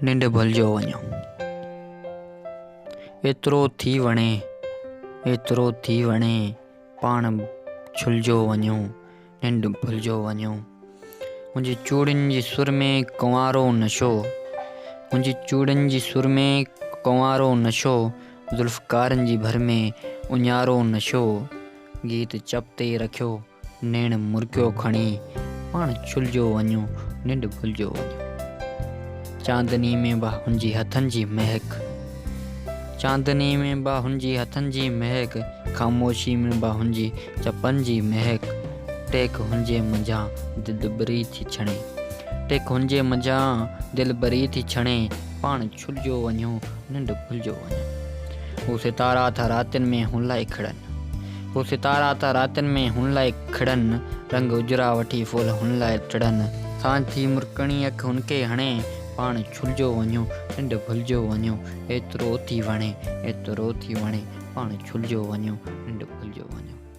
ننڊ ڀلجو وڃو. ايترو ٿي وڻي، ايترو ٿي وڻي، پاڻ ڇلجو وڃو، ننڊ ڀلجو وڃو. منهنجي چوڙين جي سر ۾ ڪنوارو نشو، منهنجي چوڙين جي سر ۾ ڪنوارو نشو، ذوالفقارن جي ڀر ۾ اڃارو نشو، گيت چپ تي رکيو نيڻ مرڪيو کڻي، پاڻ ڇلجو وڃو، ننڊ ڀلجو وڃو. چاندني ۾ به هن جي هٿن جي مهڪ، چاندني ۾ به هن جي هٿن جي مهڪ، خاموشي ۾ به هن جي چپن جي مهڪ، ٽيڪ هن جي منجهان دلبري ٿي ڇڻي، ٽيڪ هن جي منجهان دلبري ٿي ڇڻي، پاڻ ڇلجو وڃو، ننڊ ڀلجو وڃو. هو ستارا ٿا راتين ۾ هن لاء کڙن. هو ستارا ٿا راتين ۾ هن لاء کڙن، رنگ اجرا وٺي ڦول هن لاء ٽڙن. سانجهه ٿي مرڪڻي اک هن کي هڻي، پاڻ ڇلجو وڃو، ننڊ ڀلجو وڃو، ايترو ٿي وڻي، ايترو ٿي وڻي، پاڻ ڇلجو وڃو، ننڊ ڀلجو وڃو.